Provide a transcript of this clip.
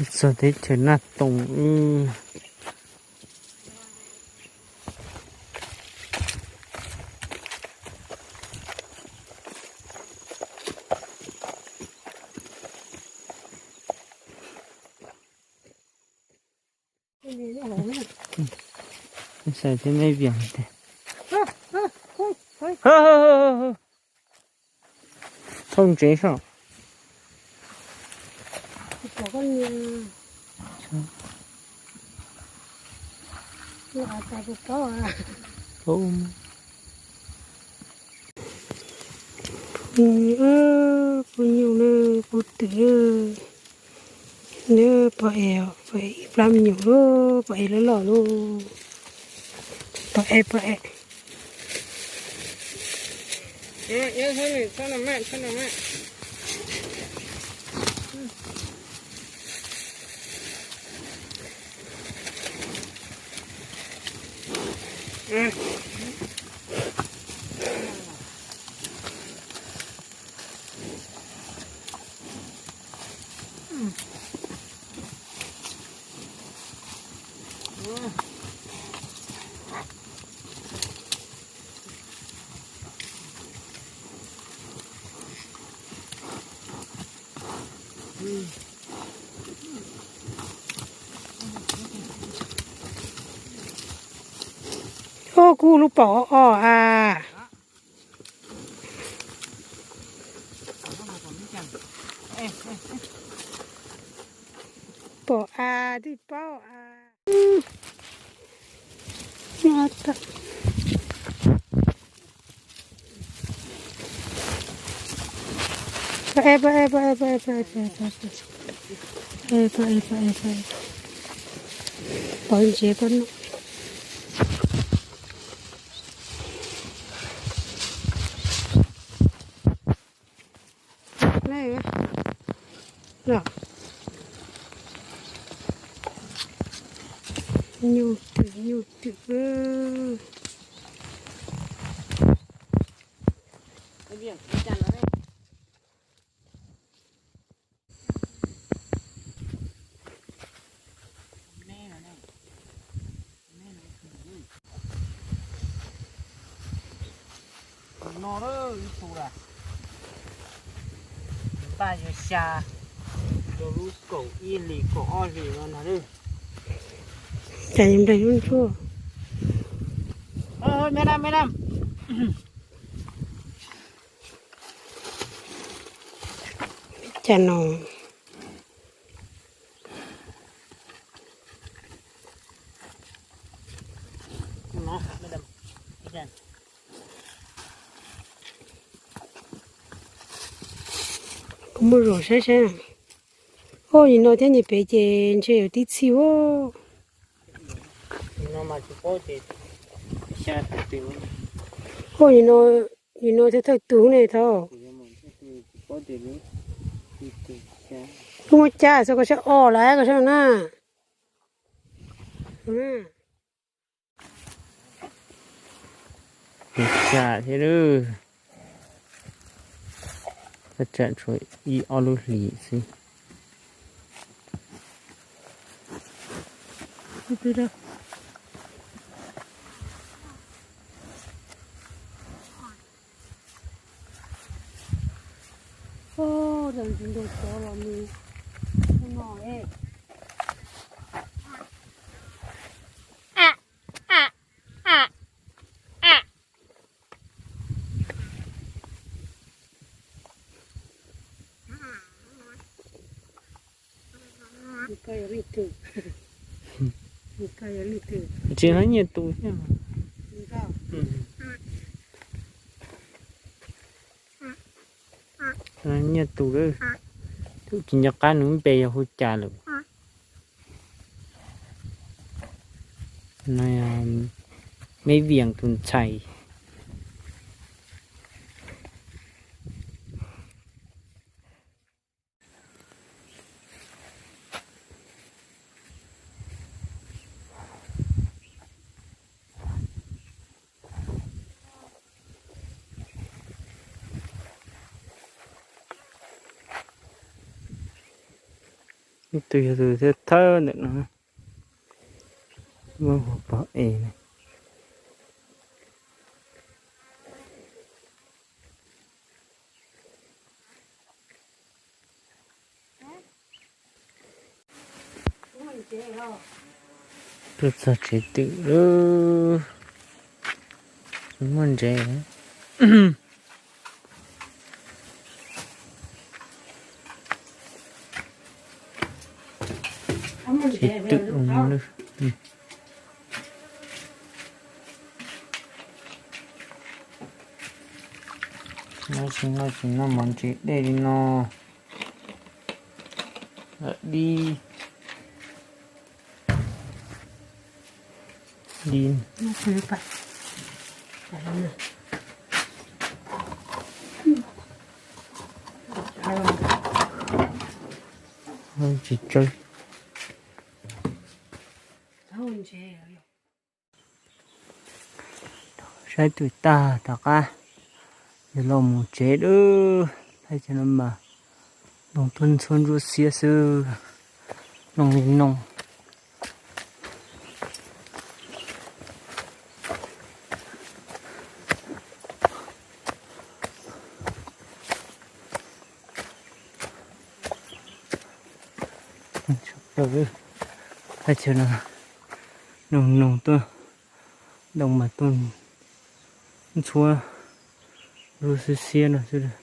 Txog teb chaws Naj Toom wb. Xav thiab me vias tiag. Thauj ntsev soj. Phooj ywg, phooj ywg, phooj twm, neb pom es, pom es ib plab me nyuam lub, pom es loj loj lub, pom es, pom es. Ub, kuv lub pom os a. Pom a, twb paub a. Pov ntsev pov no. Nyuj twm, nyuj twm. No ib tug lawm. Npaj yuav xya rau lub kaum ib hlis kaum ob hlis no ntag. Cas yuav npleg lub ntsuab. Me dab, me dab. Cas no. Kuv muab zom saib saib. Oj, nim no thiab nim pem ces ntshe yuav tib txhij ua. Oj, nim no, nim no thiaj thawj tug ne thaum. Lub muab cab xwb, koj saib os lawm, koj saib na. Tus tsam thiab lawm. Tab tsam tshuav ib ob lub hlis xwb. Tsis hnov nyiaj tus thiab. Nyiaj tus, tus tsis nco qab nws lub npe yog hu cas lawm. No yog Meb Vias tus ntxhais. Ib tug yog tus thawj thawj ntawm no, muab pov es na. Tuaj txog tsev twm lawm, muaj ntsev. Tsev twm no lawm. Nyob tsis noj tsis noj mov ntse dej li no. Lawm dib. Dib. Tsis tsawg. Saib twm tag tom qab, yog los mus tsev lawm. Thaum no mas noog tuaj ntxhua ntsuab xiab xwb, noog li noog. Thaum no noog noog tuaj, noog mas tuaj ntxhua ntsuab xiab xiab no xwb.